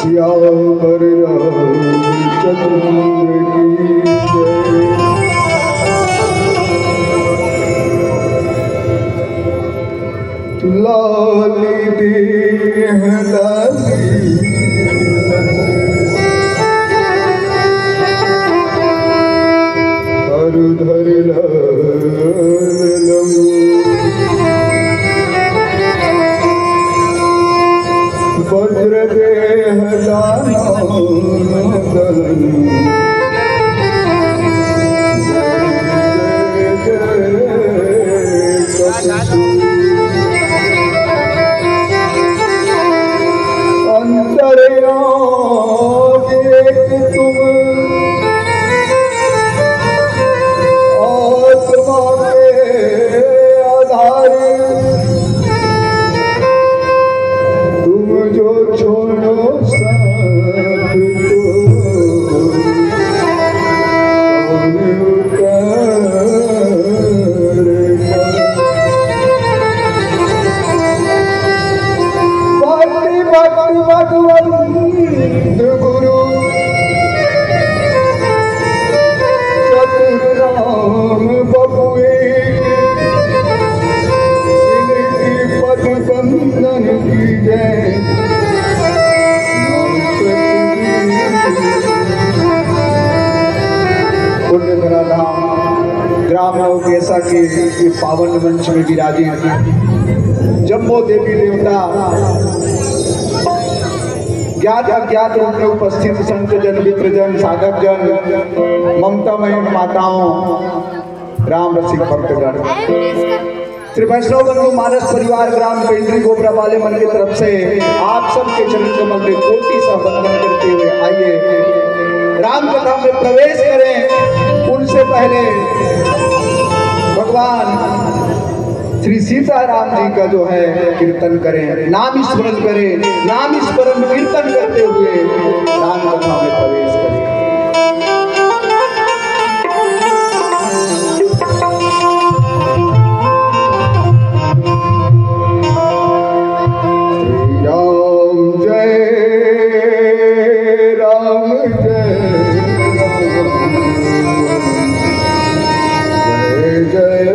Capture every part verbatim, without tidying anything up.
सियावर रामचंद्र की जय। लाली देह लाली, हर धर लाल लंगू। वज्र देह दानव दलन। जय जय कपिसूर। अंतर्यामी एक तुम, आत्मा के आधार। तुम जो छोड़ो साथ को, कौन उतारेगा? भक्ति भक्त भगवंत गुरु चतुर राम बबुए, इनकी पद बंदन की जय। पुण्य भरा धाम ग्राम नवकेसा के ये पावन मंच में विराजे जम्बो देवी देवता, ज्ञात अज्ञात रूप में उपस्थित संत जन, मित्र जन, साधक जन, ममता मयन माताओं, राम रसिक भक्तगण, श्री वैष्णव बंधु मानस परिवार ग्राम पेंड्री गोबरा वाले मन की तरफ से आप सबके चरण कमल में कोटि सा वंदन करते हुए आइए राम कथा में प्रवेश करें। उनसे पहले भगवान श्री सीताराम जी का जो है कीर्तन करें, नाम स्मरण करें, नाम स्मरण कीर्तन करते हुए राम कथा में प्रवेश करें। श्री राम जय, राम जय, राम जय जय।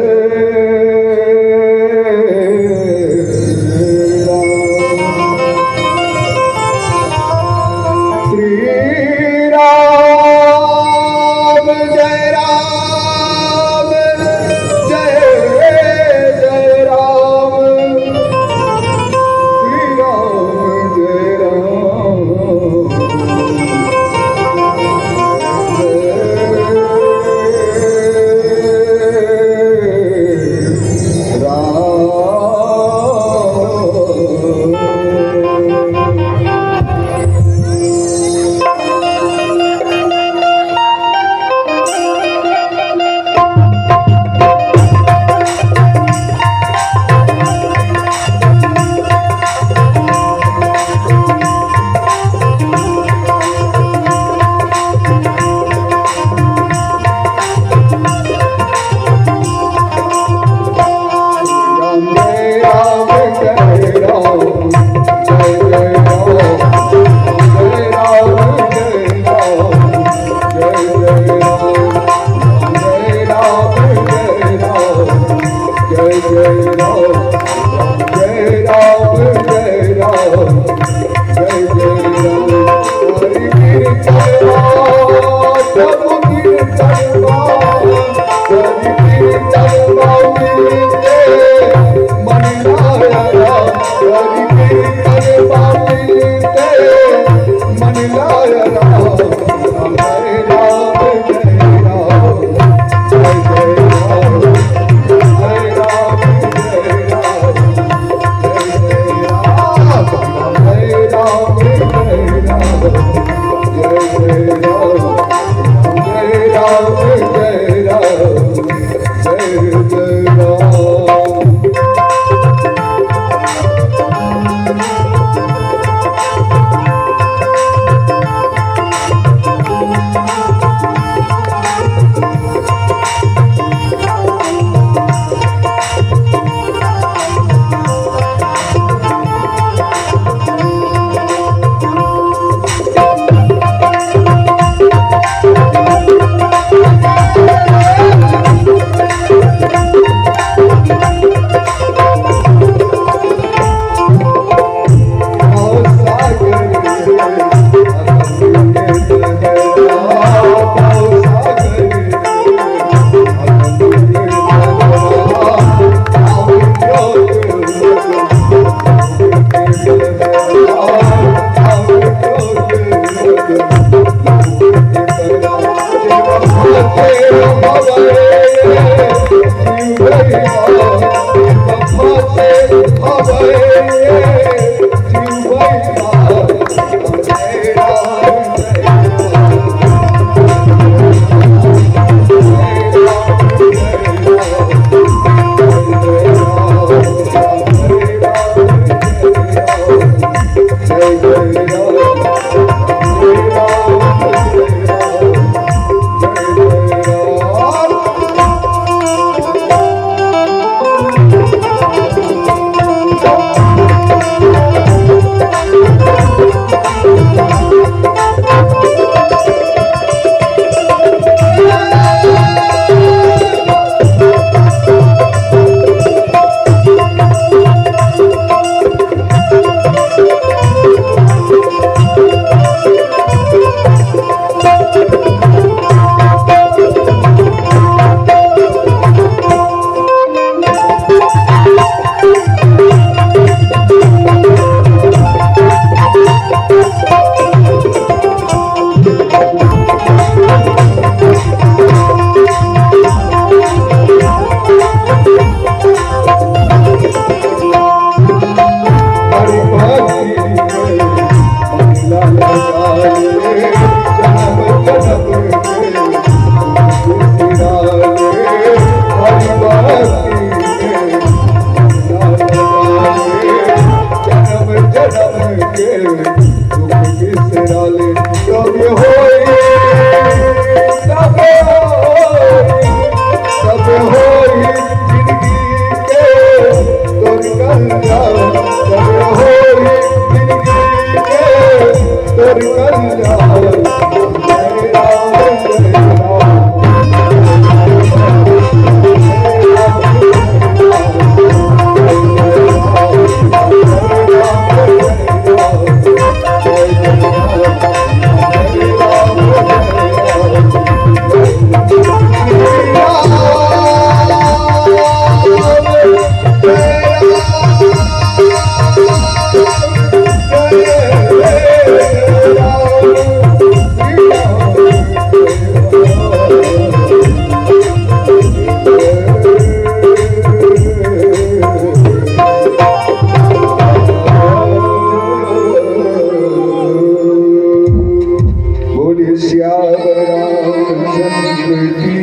बोलिए सियावर रामचंद्र की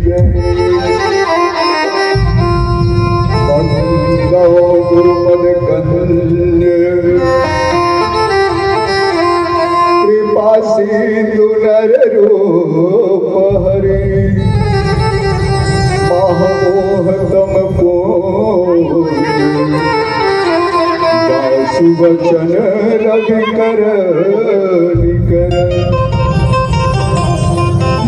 जय। वंदो गुरुपद कंज, कृपा सिंधु नर रूप हरि। महा मोह तम को, जासु वचन रवि कर निकर।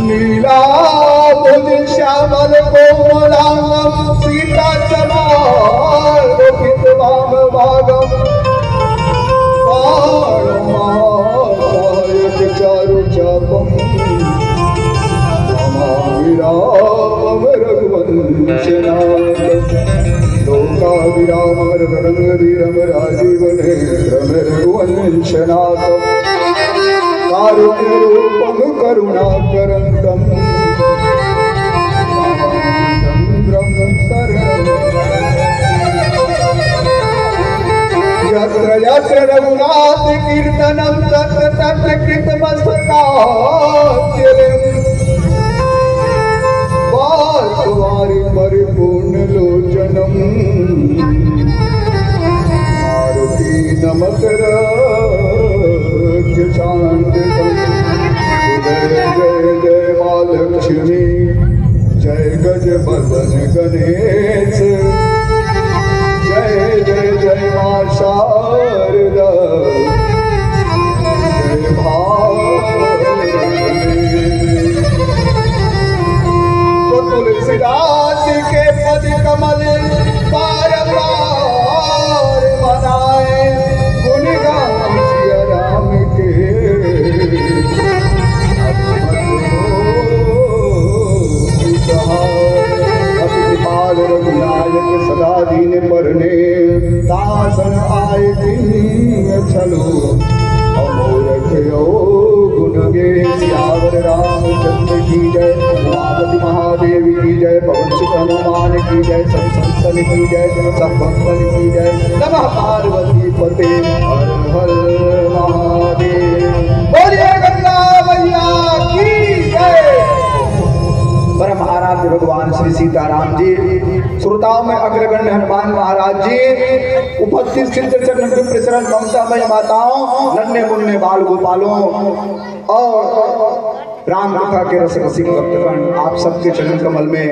नीलांबुज श्यामल कोमलांगम, सीता समान लोकित वाम भागम। बाणमासायक चारु चापम, समाविरामम रघुवंशनाथ। लोकाभिरामम रणरंगधीरम राजीव नेत्रम रघुवंशनाथ। कारुण्य रूपम करुणाकरंतम, चंद्रम शरणम। यत्र यत्र रघुनाथ कीर्तनम तत्र तत्र कृतमस्तकांजलिम। बाष्पवारि परिपूर्ण लोचनम, मारुति नमत रक्ष शांत। जय जय जय माँ लक्ष्मी, जय गज बदन गणेश, जय जय जय माँ शारदा, जय भारत। तो तुलसीदास के पद कमल बार बार मनाए, गुण गान सिया राम के। अति कृपाल रघुनायक सदा दीन परने, तासन आए तिन छलो अमोरख यो गुण गे। सियावर रामचंद्र की जय, उमापति महादेव की जय, पवन सुत हनुमान की जय, सब संतन की जय, सब भक्तन की जय। नमः पार्वती पते हर हर महादेव। बोलिए गंगा मैया की जय। परम आराध्य भगवान श्री सीताराम जी, श्रोताओं में अग्रगण्य हनुमान महाराज जी, उपस्थित सिद्ध चरण विप्र चरण ममता मय माताओं, नन्हे मुन्ने बाल गोपालों और राम कथा के रस रसिक भक्तगण, आप सबके चरण कमल में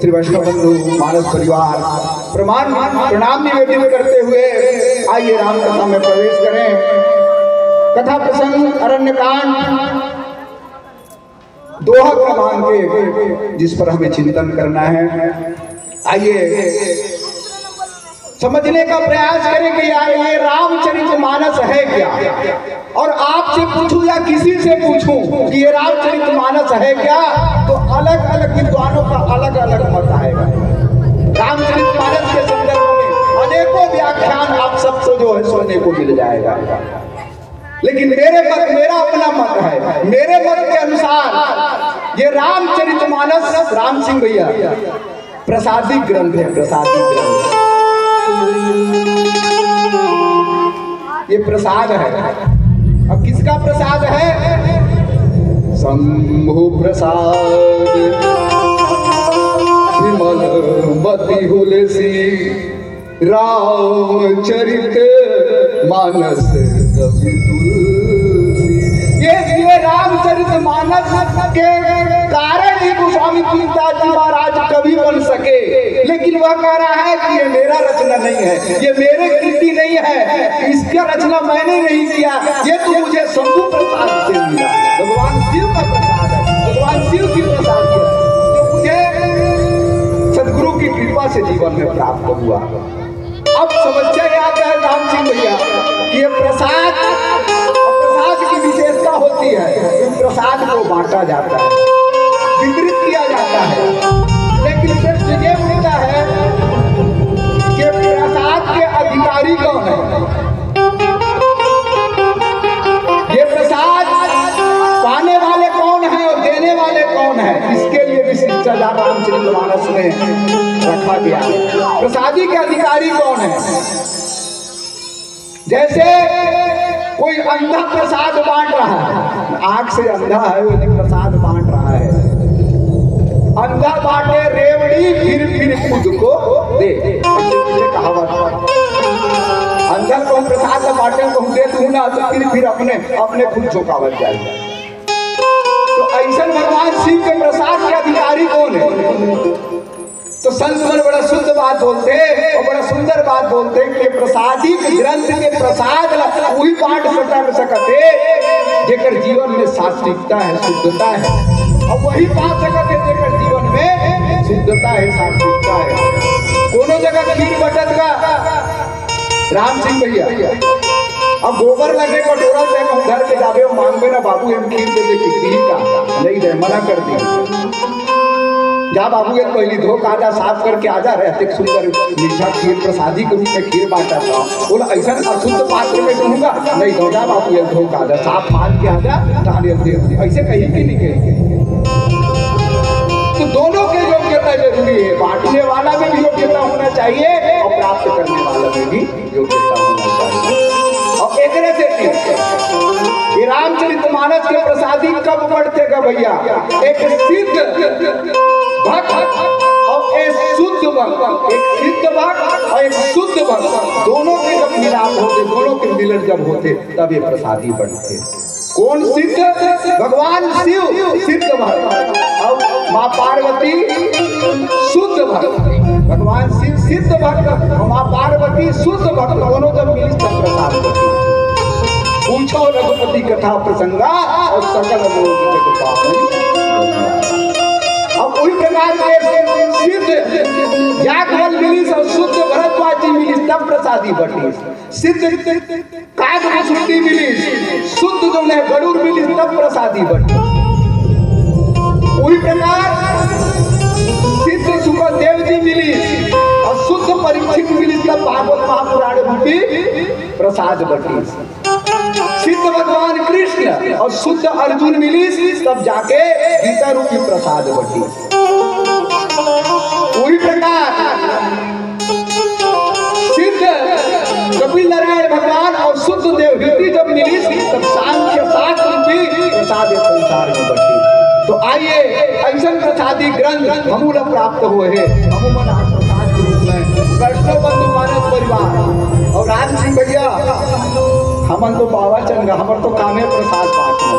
श्री वैष्णव बंधु मानस परिवार प्रणाम, प्रणाम निवेदित करते हुए आइए राम कथा में प्रवेश करें। कथा प्रसंग अरण्यकांड, दोहा क्रमांक एक, जिस पर हमें चिंतन करना है। आइए समझने का प्रयास करें कि यार, ये रामचरित मानस है क्या। और आपसे पूछूं या किसी से पूछूं कि ये रामचरित मानस है क्या, तो अलग अलग विद्वानों का अलग अलग मत आएगा। रामचरित मानस के संदर्भ में अनेकों व्याख्यान आप सबसे जो है सुनने को मिल जाएगा। लेकिन मेरे मत, मेरा अपना मत है, मेरे मत के अनुसार ये रामचरित मानस, राम सिंह भैया, प्रसादी ग्रंथ है, प्रसादी ग्रंथ। ये प्रसाद है। अब किसका प्रसाद है? शंभु प्रसाद विमल मति हुलसी, रामचरित मानस कवि तुलसी। ये, ये रामचरित मानस के कारण ही गोस्वामी तीर्थदास जी महाराज कवि बन सके, लेकिन वह कह रहा है कि ये मेरा रचना नहीं है, ये मेरे कृति नहीं है, इसका रचना मैंने नहीं किया, ये तो मुझे शंभु प्रसाद से मिला। भगवान शिव का प्रसाद है, भगवान शिव की प्रसाद है, जो मुझे सदगुरु की कृपा से जीवन में प्राप्त हुआ। अब समस्या ये आता है राम सिंह भैया कि ये प्रसाद, प्रसाद की विशेषता होती है कि प्रसाद को बांटा जाता है, वितरित किया जाता है, लेकिन प्रश्न ये उठता है कि प्रसाद के अधिकारी कौन है? ये प्रसाद पाने वाले कौन है और देने वाले कौन है, इसके लिए भी श्री चौदार रामचरित मानस में रखा गया है। प्रसादी के अधिकारी कौन है? जैसे कोई अंधा प्रसाद बांट रहा है, आंख से अंधा है, वो प्रसाद बांट रहा है। अंधा बांटे रेवड़ी, फिर फिर खुद को दे, ऐसे कहावत। अंधा को प्रसाद बांटे, कहूँ दे तू ना, तो फिर फिर अपने अपने खुद झोंकावत जाए। तो ऐसा भगवान शिव के प्रसाद के अधिकारी कौन है? तो संत मन बड़ा शुद्ध बात बोलते हैं और बड़ा सुंदर बात बोलते हैं कि प्रसादिक ग्रंथ के प्रसाद ला वही पाठ कर सकते, जेकर जीवन में सात्विकता है, शुद्धता है, और वही पा सकते, जेकर जीवन में शुद्धता है, सात्विकता है। कोनो जगह खीर बटत का राम सिंह भैया, अब गोबर लगे कटोरा से कहूँ घर के जाबे, मांगबे ना, "बाबू, एम खीर दे दे," कि पी का नहीं दे, मना कर दी। "जा बाबू, एक पहली धो के आजा, साफ करके आजा, रहते सुंदर मीठा खीर प्रसादी के रूप में खीर बांटा था।" बोला, "ऐसा अशुद्ध पात्र में दूंगा नहीं, दो जा बाबू, एक धो के आजा, साफ मार के आजा, ताने दे दे।" ऐसे कहीं की नहीं कही। तो दोनों के योग्यता जरूरी है, बांटने वाला में भी योग्यता होना चाहिए और प्राप्त करने वाला में भी योग्यता होना चाहिए। और एकरे से कि ये रामचरित मानस के प्रसादी कब बढ़ते गा भैया? एक सिद्ध भक्त और एक शुद्ध भक्त, एक सिद्ध भक्त और एक शुद्ध भक्त, दोनों के जब मिलाप होते, दोनों के मिलन जब होते, तब ये प्रसादी बढ़ते। कौन सिद्ध? भगवान शिव सिद्ध भक्त और माँ पार्वती शुद्ध भक्त। भगवान शिव सिद्ध भक्त और माँ पार्वती शुद्ध भक्त, दोनों जब मिली तब प्रसाद होती। पूछो रघुपति कथा प्रसंगा और सकल लोग जग पावन। अब वही प्रकार के सिद्ध याक बल मिली और शुद्ध भरद्वाज जी मिली तब प्रसादी बटी। सिद्ध काग प्रसूति मिली, शुद्ध जो है गरुड़ मिली तब प्रसादी बटी। वही प्रकार सिद्ध सुखदेव जी मिली और शुद्ध परीक्षित मिली तब भागवत महापुराण रूपी प्रसाद बटी। सिद्ध भगवान कृष्ण और शुद्ध अर्जुन मिली तब जाके गीता रूपी प्रसाद बटी। वही प्रकार सिद्ध कपिल नारायण भगवान और शुद्ध देवहूति जब मिली तब सांख्य शास्त्र रूपी प्रसाद इस संसार में बटी। तो आइए, ऐसा प्रसादी ग्रंथ हमू ला प्राप्त हुए हैं, हमू मन आज प्रसाद के रूप में वैष्णव बंधु मानस परिवार और राम सिंह भैया, हमन तो बाबा चंगा, हमर तो कामे प्रसाद बांटना।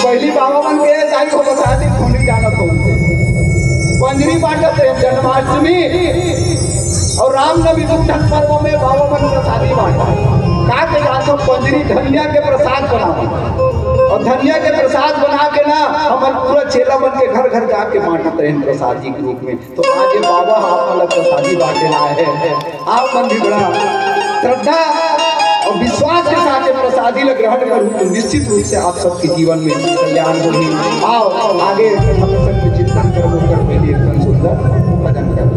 पहली बाबा मन के जाई हो प्रसादी खूनी जाना तो पंजरी बांटत रहे जन्माष्टमी और रामनवमी दू ठन पर्व में बाबा मन प्रसादी बांटा। का के जातो पंजरी धनिया के प्रसाद बनावा और धनिया के प्रसाद बना के ना हमर पूरा चेला मन के घर घर जाके बांटत रहे प्रसादी के रूप में। तो आज ये बाबा ह आप मन ला प्रसादी बांटे ला आए हैं। आप मन भी बड़ा श्रद्धा और विश्वास के साथ ये प्रसादी ला ग्रहण करूँ तो निश्चित रूप से आप सबके जीवन में कल्याण होही। आओ आगे हम सब चिंतन करबो, कर पहले एक सुंदर भजन करबो।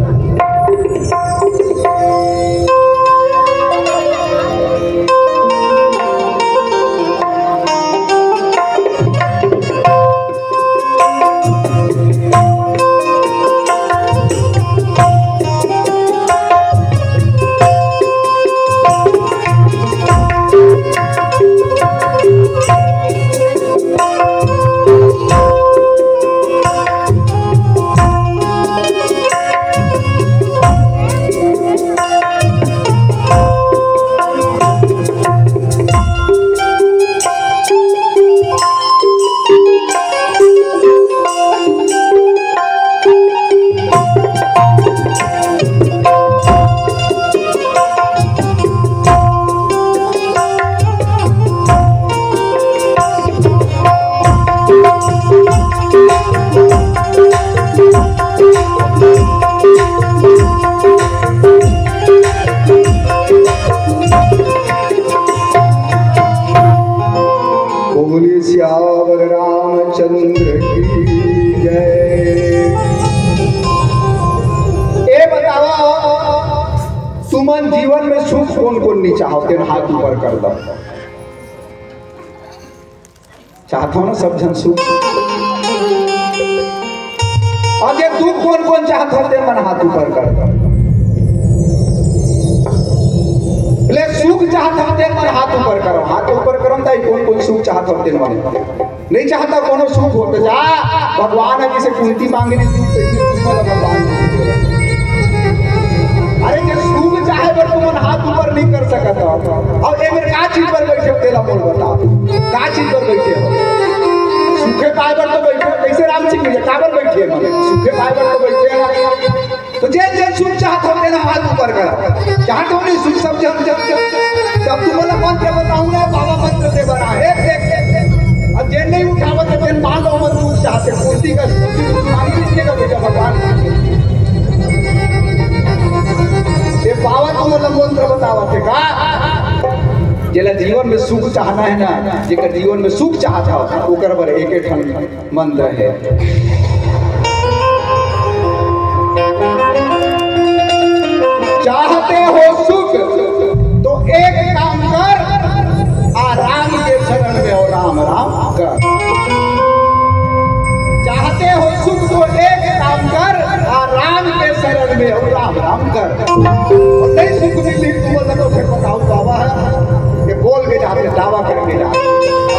तुमन जीवन में सुख कोन कोन नहीं चाहत, तेन हाथ ऊपर कर दो। चाहत हो ना सब झन सुख? अउ ये दुख कोन कोन चाहत हो, तेन मन हाथ ऊपर कर दो। ले सुख चाहत हो, तेन मन हाथ ऊपर करो, हाथ ऊपर करो, ताई कोन कोन सुख चाहत हो, तेन मन। नहीं चाहता कोनो सुख हो, तो जा, भगवान ह जैसे कुंती मांगे नहीं, तू तो इतनी सुख वाला भगवान। अरे, जो सुख चाहे बर तुमन हाथ ऊपर नहीं कर सकत हो, अउ एमेर का चीज पर बैठे हो, तेला मोल बताओ, का चीज पर बैठे हो? सुखे पाए बर तो बैठे हो, कैसे राम सिंह भैया, काबर बैठे हो? सुखे पाए बर तो बैठे हो ना। तो जेन जेन सुख चाहत हो, तेन हाथ ऊपर करो। चाहत हो नहीं सुख, सब जन, जन, जन, जब तुमन ला मंत्र बताऊं ना, बाबा मंत्र दे बर आए। एक, एक, एक, एक। अउ जेन नहीं उठावत हे, तेन मान लो, मन दुख चाहते, कुर्सी का, कुर्सी का, कुर्सी का बेटा भगवान। ये बाबा तुमन ला मंत्र बतावत हे का? जेला जीवन में सुख चाहना है ना, जेकर जीवन में सुख चाहत हो, ओकर बर एक एक ठन मंत्र है। चाहते हो सुख तो एक काम कर, आ राम के शरण में हो, राम राम कर। चाहते हो सुख तो एक काम कर, आ राम के शरण में हो, राम राम कर। अउ नहीं सुख मिली तुमन ला तो फिर बताओ बाबा है, ये बोल के जाते, दावा करके जाते,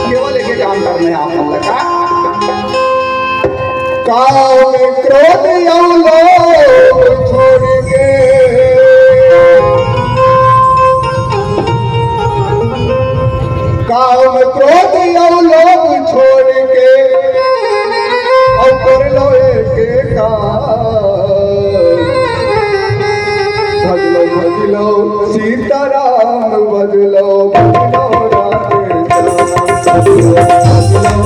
केवल एक ही काम करने आप लोग का। काम क्रोध अउ लोभ छोड़ के, काम क्रोध अउ लोभ छोड़ के, अउ कर लो एक काम। भज लो, भज लो सीताराम, भज लो, भज लो राधे श्याम।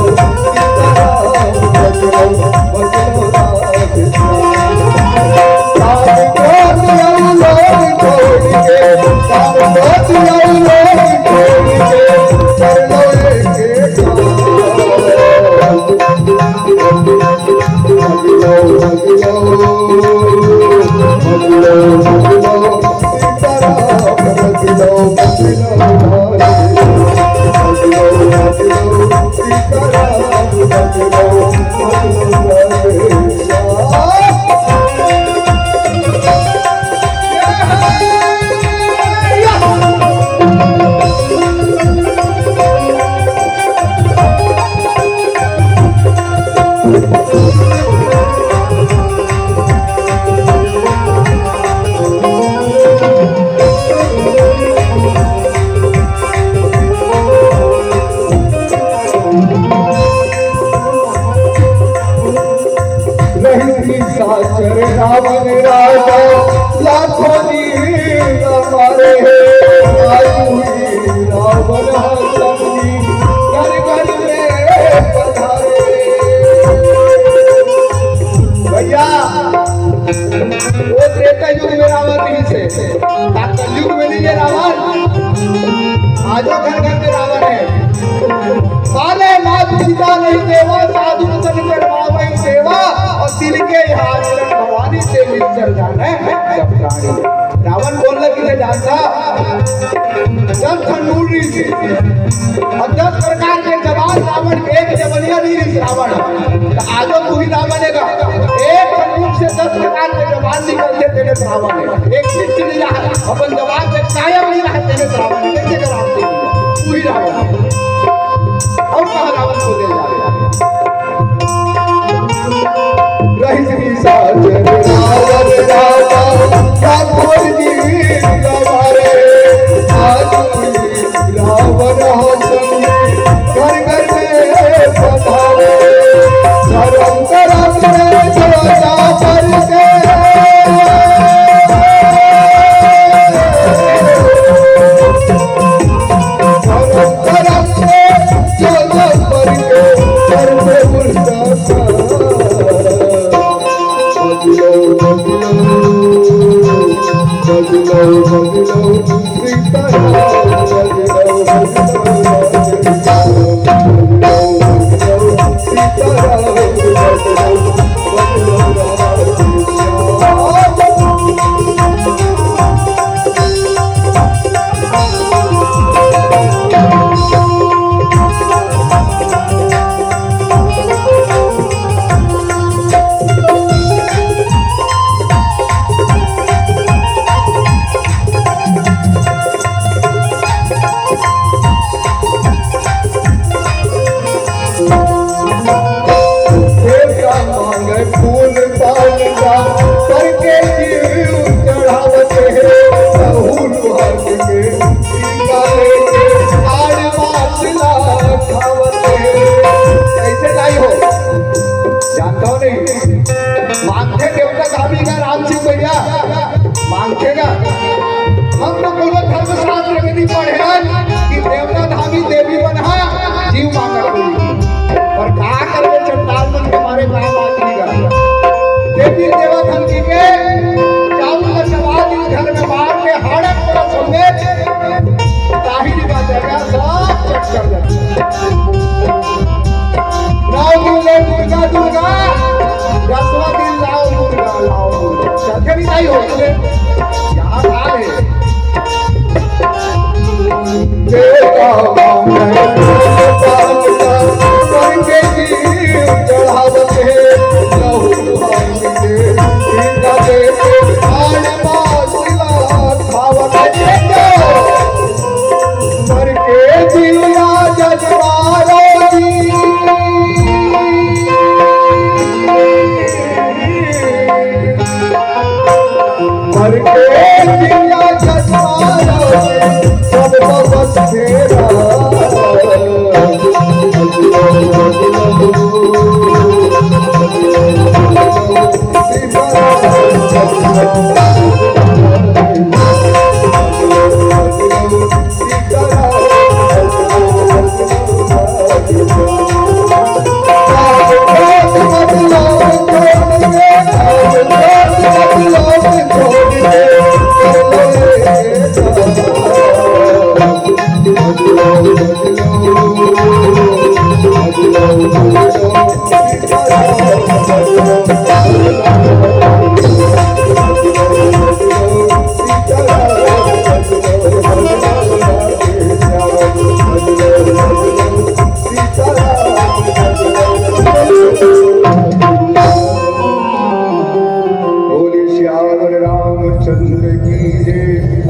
भज लो, भज लो सीताराम, भज लो, भज लो राधे श्याम। काम क्रोध अउ लोभ छोड़ के, काम क्रोध अउ लोभ छोड़ के, कर लो एक काम। रही निशाचर रावण राजा, लाखों वीर मारे हे। आज हुई रावण हत्या, घर घर में पधारे। भैया, वो त्रेता युग में रावण रहिस हे, कलयुग में नहीं हे रावण, आजो घर घर में रावण हे। पाले नाथ पिता नहीं देवा, साधु सन कर पावै सेवा, अउ तिनके यह आचरण भवानी, ते निश्चर जाने सब प्राणी। रावण बोलना कि नहीं जानता, दस ठन मूड़ रहिस हे, अउ दस प्रकार के जवान रावण के, एक जवनिया नहीं रहिस रावण। त आजो तू ही रावण हे गा। एक ठन मुख से दस प्रकार के जवान निकलथे, तेने रावण हे। एक चीज नहीं रहा, अपन जवान से कायम नहीं रहा, तेने रावण हे। कैसे जवाब दे? तू ही रावण हे। अउ कहाँ रावण को दे जावे? रहिस निशाचर रावण राजा, राघव जी हमारे। आज रावण हसन घर घर में पधारे। धर्म करम में जोता पर के। धर्म करम में जोता पर के। धर्म उल्टा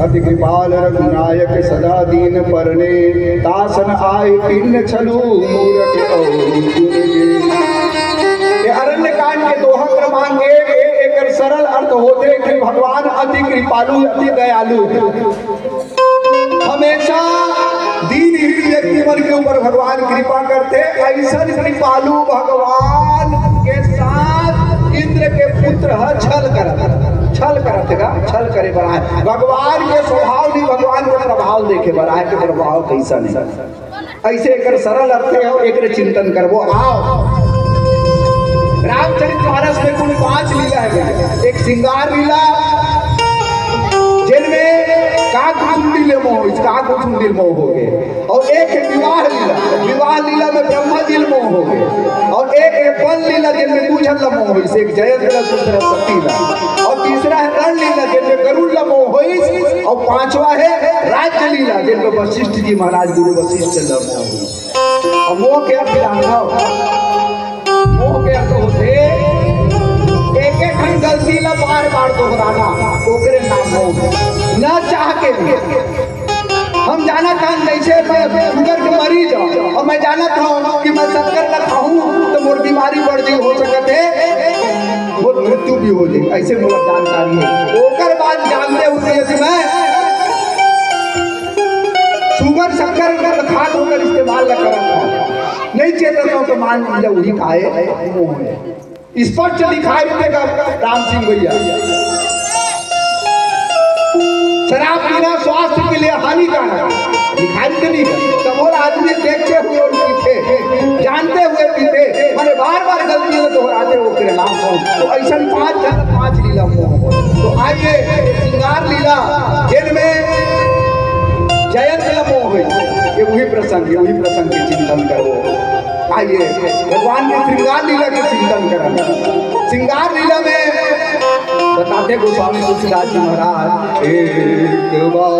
कृपाल रघुनायक सदा दीन परने, तासन आए पिन छलू मूरख और गुण गे। ये अरण्य कांड के दोहा क्रमांक एक। ए-, एकर सरल अर्थ होथे कि भगवान अति कृपालु, अति दयालु, हमेशा दीन हीन व्यक्ति मन के ऊपर भगवान कृपा करथे। ऐसन कृपालु भगवान के साथ इंद्र के पुत्र ह छल करत, छल करत गा, छल करे बर आए। भगवान के स्वभाव नहीं, भगवान के प्रभाव देखे बर आए, के प्रभाव कैसन हे। ऐसे एकर सरल अर्थ हे, एकर चिंतन करबो। आओ, रामचरित मानस में कुल पांच लीला हे भैया। एक श्रृंगार लीला, जिनमें काग कुसुम दिल मोह, इस काग कुसुम दिल मोह हो गए। और एक हे विवाह लीला, विवाह लीला में ब्रह्मा दिल मोह हो गए। और एक हे बन लीला, जिनमें दू झन ला मोह होइस, एक जयंत ला, दूसरा सती ला। और तीसरा हे रण लीला, जिनमें गरुड़ ला मोह होइस। और पांचवा हे राज्य लीला, जिनमें वशिष्ठ जी महाराज, गुरु वशिष्ठ ला मोह होइस। अब मोह के अर्थ जानथव? मोह के अर्थ होथे एक एक ठन गलती ला बार बार दोहराना, ओकरे नाम मोह। न चाह के भी। हम जानत हन, जैसे मैं शुगर के मरीज हूँ और मैं जानत हूँ कि मैं शक्कर ला खाहूँ तो मोर बीमारी बढ़ जाई, हो सकत हे मोर मृत्यु भी हो जाई, ऐसे मोला जानकारी हे। ओकर बाद जानते हुए यदि मैं शुगर शक्कर ला खात होकर इस्तेमाल ला करत हूँ, नहीं चेतन हो तो मान लीजिए वही खाए मोह हे। स्पष्ट दिखाई देगा राम सिंह भैया। शराब पीना स्वास्थ्य के लिए हानिकारक है, दिखाई तो नहीं है। तब वो आदमी देखते हुए और पीते, जानते हुए पीते, माने बार बार गलती में दोहराते हुए तेरे नाम को। तो ऐसा पांच झन पांच लीला मोह। तो आइए, श्रृंगार लीला जिनमें जयंत ला मोह होइस, ये वही प्रसंग, ये वही प्रसंग के चिंतन करबो। आइए, भगवान के श्रृंगार लीला के चिंतन करन। श्रृंगार लीला में बताते गोस्वामी तुलसीदास जी महाराज, एक बार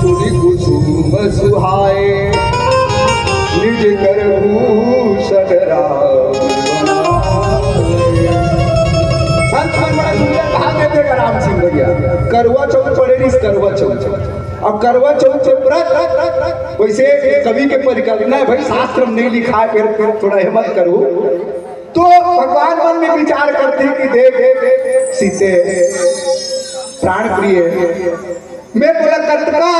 चुनि कुसुम सुहाए, निज कर भूषण राम बनाए। संत मन बड़ा सुंदर भाव देते हैं राम सिंह भैया। करवा चौथ पड़े रिहिस, करवा चौथ। अब करवा चौथ के व्रत, वैसे कवि के परिकल्पना है भाई, शास्त्र में नहीं लिखा है, फिर, फिर थोड़ा हिम्मत करो। तो भगवान मन में विचार करते हैं कि देख सीते, प्राण प्रिय, मैं तोला कतका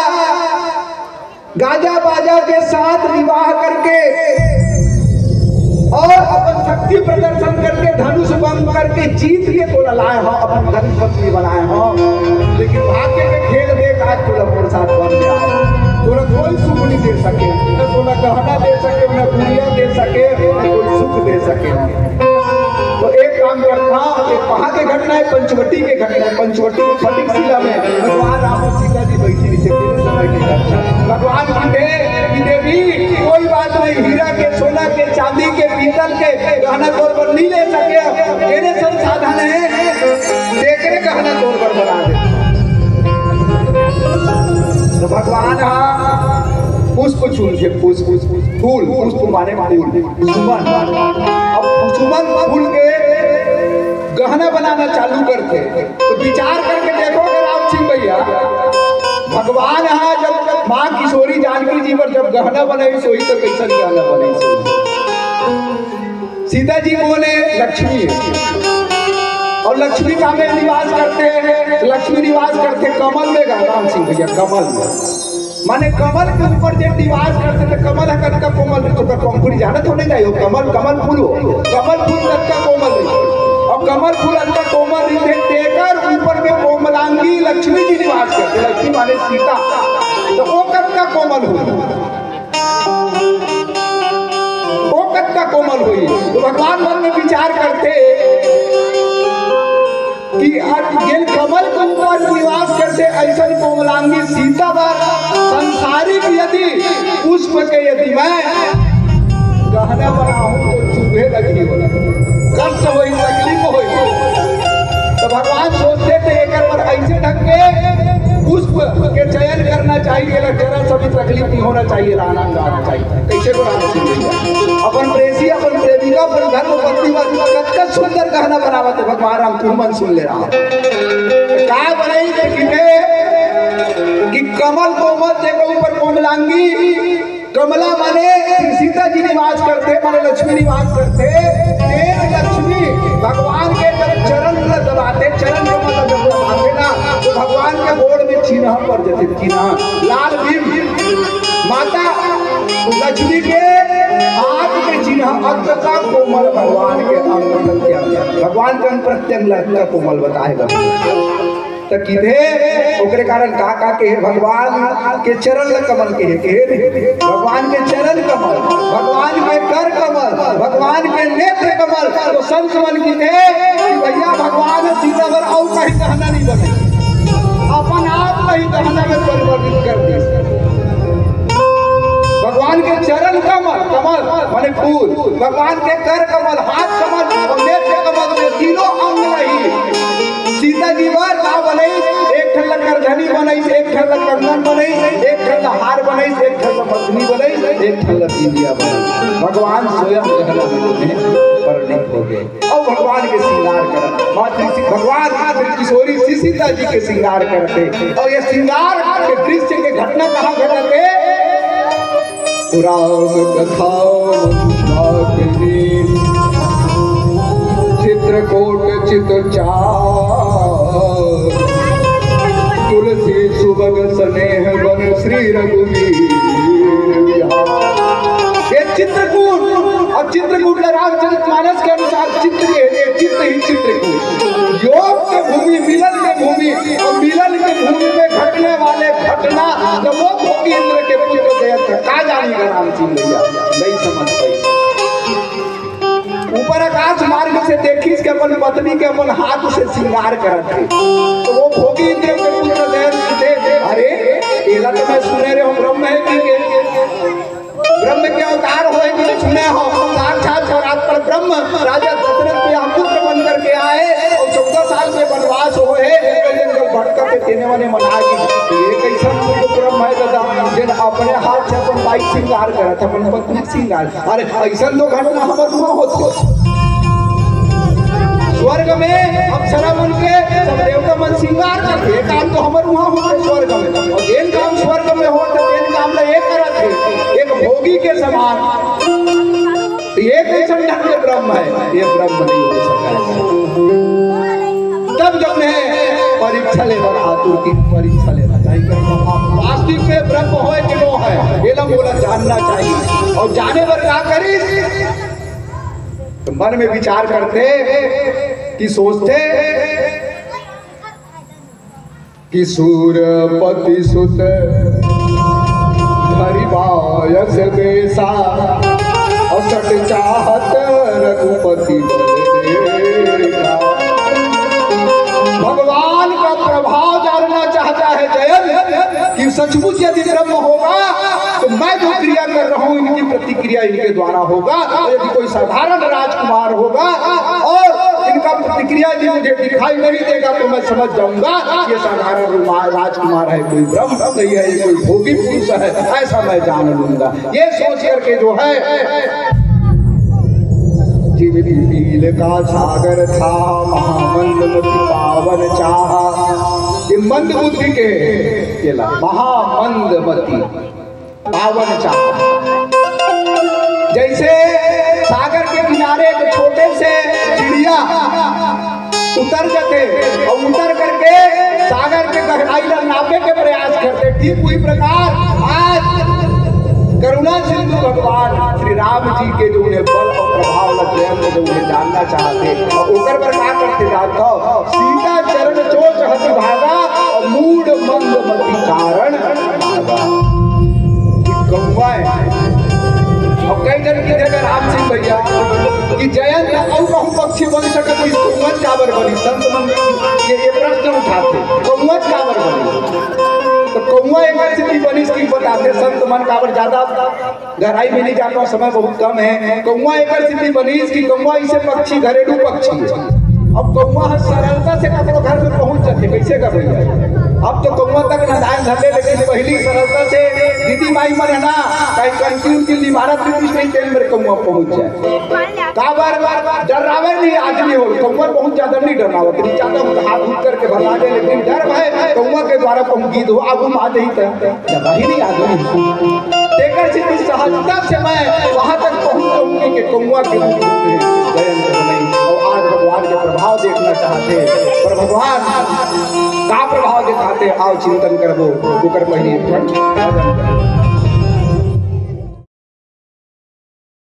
गाजा बाजा के साथ विवाह करके और अपन शक्ति प्रदर्शन करके, धनुष भंग करके, जीत के तोला लाए हो, अपन धर्म पत्नी बनाए हो, लेकिन भाग्य के खेल देख आज तोला मोर साथ बन गया। तोला कोई सुख नहीं दे सके, न तोला गहना दे सके, न गुड़िया दे सके, न कोई सुख दे सके। तो एक काम करता, एक वहां के घटना है, पंचवटी के घटना है। पंचवटी के फटिक शिला में भगवान राम और सीता जी बैठी हुई थे, तेरे समय की घटना। भगवान कहते कि देवी, कोई बात नहीं, हीरा के, सोना के, चांदी के, पीतल के गहना तोर पर नहीं ले सके, तेरे संसाधन है, तेरे गहना तोर पर बना दे। तो भगवान हा पुष्प चुन के, पुष्प, फूल, पुष्प माने फूल, सुमन। अब सुमन फूल के गहना बनाना चालू करते, तो विचार करके देखो अगर राम सिंह भैया, भगवान हा जब माँ किशोरी जानकी जी पर जब गहना बनाई सोई, तो कैसन गहना बनाई सोई? सीता जी बोले लक्ष्मी है, और लक्ष्मी का में निवास करते हैं, लक्ष्मी निवास करते कमल में, राम सिंह भैया, कमल में। माने कमल के ऊपर जे निवास करते, तो कमल ह कतका कोमल रहिथे, ओकर पंखुड़ी जाने थोड़े जाए हो। कमल, कमल फूल हो, कमल फूल कतका कोमल रहिथे, और कमल फूल अतका कोमल रहिथे, तेकर ऊपर में कोमलांगी लक्ष्मी जी निवास करते। लक्ष्मी माने सीता, तो वो कतका कोमल हो, वो कतका कोमल होई। तो भगवान मन में विचार करते कि आज जिन कमल के ऊपर निवास करते, ऐसन कोमलांगी सीता बर संसारिक यदि पुष्प के यदि मैं गहना बनाऊं तो चुभे लगी हो, कष्ट होई, तकलीफ होई। तो भगवान सोचते थे एक बार ऐसे ढंग के पुष्प के चयन करना चाहिए, ला जरा सा भी तकलीफ नहीं होना चाहिए, ला आनंद आना चाहिए। कैसे को राम सिंह भैया अपन प्रेसी, अपन प्रेमिका, अपन धर्म पत्नी बर कतका सुंदर गहना बनावत हे भगवान राम, तू मन सुन ले रहा। का बनाई अंगी कमला माने सीता जी निवास करथे, माने लक्ष्मी निवास करथे। तेन लक्ष्मी भगवान के जब चरण ल दबाथे, चरण कमल ल जब दबाथे ना, तो भगवान के गोड़ में चिन्ह पर जथे, चिन्ह, लाल बिंब। माता लक्ष्मी के हाथ के चिन्ह, अतका कोमल भगवान के अंग प्रत्यंग, भगवान के अंग प्रत्यंग ल अतका कोमल बताए बर। त किथे, ओकरे कारण का, का के हे भगवान के चरण ल कमल के हे, के हे भगवान के चरण कमल, भगवान के कर कमल, भगवान के नेत्र कमल। तो संत मन किथे कि भैया, भगवान सीता बर अउ कहीं गहना नहीं बने, अपन आप कहीं गहना में परिवर्तित कर दे। भगवान के चरण कमल, कमल माने फूल, भगवान के कर कमल, हाथ कमल और नेत्र कमल, ये तीनों अंग रही। सीता जी बर का बनई? एक ठन ला करधनी बनई, एक ठन ला कंगन बनई, एक ठन ला हार बनई, एक ठन ला मथनी बनई, एक ठन ला बिंदिया बनई। भगवान स्वयं गहना में परिणित हो गए। अउ भगवान के श्रृंगार करत, मातृ श्री भगवान किशोरी श्री सीता जी के श्रृंगार करत हे। अउ ये श्रृंगार के दृश्य के घटना कहाँ घटत हे? राम कथा मंदाकिनी, चित्रकूट चित चार, तुलसी सुभग स्नेह बन श्री रघुवीर विहार। ये चित्रकूट, और चित्रकूट ला रामचरित मानस के अनुसार चित्र के, ये चित्र ही चित्रकूट। योग के भूमि, मिलन के भूमि, और मिलन के भूमि में घटने वाले घटना, जब वो भोगी इंद्र के पुत्र जयंत का जानी गा राम सिंह भैया, नहीं समझ पाई। ऊपर आकाश मार्ग से देखिस के अपन पत्नी के अपन हाथ से श्रृंगार करत हे। तो वो भोगी इंद्र के पुत्र जयंत थे, "अरे, एला तो मैं सुने रहे हूँ, ब्रह्म है कि के? ब्रह्म के अवतार होए कि सुने हो, साक्षात परात्पर ब्रह्म राजा दशरथ के यहाँ पुत्र बन करके आए और चौदह साल के वनवास होए, जंगल भटक के तेने वने मना की। ये कैसन शुद्ध ब्रह्म है दादा, जिन अपने हाथ से अपन बाई श्रृंगार करत, अपन पत्नी श्रृंगार।" अरे, ऐसन तो घटना हमर उहाँ होत हे। स्वर्ग में अप्सरा मन के सब देवता मन श्रृंगार करथे, ये काम तो हमर उहाँ होत हे स्वर्ग में। और जेन काम स्वर्ग में होत हे, तेन काम ला ये करत हे, एक भोगी के समान। तो ये कैसन ढंग के ब्रह्म है? ये ब्रह्म नहीं हो सकता है। तब जब उन्हें परीक्षा लेवल आतुर की परीक्षा लेना चाहिए, वास्तविक में ब्रह्म होए कि नो है, ये लोग बोला जानना चाहिए। और जाने बर का करिस? तो मन में विचार करथे कि सोचथे कि सूरपति सुत धरि बायस बेसा, असट चाहत रघुपति बल देखा। भगवान का प्रभाव जानना चाहता है जयंत कि सचमुच यदि ब्रह्म होगा तो मैं जो क्रिया कर रहा हूँ, इनकी प्रतिक्रिया इनके द्वारा होगा। और यदि कोई साधारण राजकुमार होगा और इनका प्रतिक्रिया यदि मुझे दिखाई नहीं देगा तो मैं समझ जाऊंगा कि ये साधारण रुमा-, राजकुमार है, कोई ब्रह्म नहीं है, ये कोई भोगी पुरुष है, ऐसा मैं जान लूंगा। ये सोच करके जो है, जीव नील का सागर था, महामंद मति पावन चाहा। ये मंद बुद्धि के, ये ला, महामंद मति पावन चाहा। जैसे सागर के किनारे एक छोटे से चिड़िया उतर जाथे और उतर करके सागर के गहराई ला नापे के प्रयास करथे, ठीक उही प्रकार आज करुणा सिंधु भगवान श्री राम जी के जो उन्हें बल और प्रभाव ला जयंत जो उन्हें जानना चाहथे और ओकर बर का करथे जानत हो? सीता चरण चोच हति भागा और मूढ़ मंद मति कारण भागा। कि कौआ है। अब कई जन किथे गा राम सिंह भैया कि जयंत अउ कहूँ पक्षी बन सकत, तो कौआ काबर बनी? संत मन ये, ये प्रश्न उठाथे, कौआ काबर बनी? तो कौआ एक स्थिति बनिस कि बताथे संत मन काबर, ज्यादा गहराई में नहीं जाता हूँ, समय बहुत कम है। कौआ एक स्थिति बनिस कि कौआ इसे पक्षी, घरेलू पक्षी है। अब कौआ ह सरलता से ककरो घर में पहुंच जाथे, कैसे का भैया? अब तो कौआ तक न दान धर ले, लेकिन पहली सरलता से दीदी माई मन है ना, कहीं कहीं उनकी इमारत भी कुछ नहीं, तेल मेरे कौआ पहुंच जाए। काबर डरावे नहीं आदमी हो, कौआ बहुत ज्यादा नहीं डरावत, नहीं ज्यादा हाथ उठ करके भगा दे, लेकिन डर भय कौआ के द्वारा कहूँ गीत हो, आगू मा जाही त जगह ही नहीं आगू। तेकर से कुछ सहजता से मैं वहाँ तक पहुँच जाऊँगी कि कौआ के रूप में जयंत बनाई। और आज भगवान के प्रभाव देखना चाहते, पर भगवान का प्रभाव दिखाते, आओ चिंतन करबो, ओकर पहले एक ठन भजन करबो।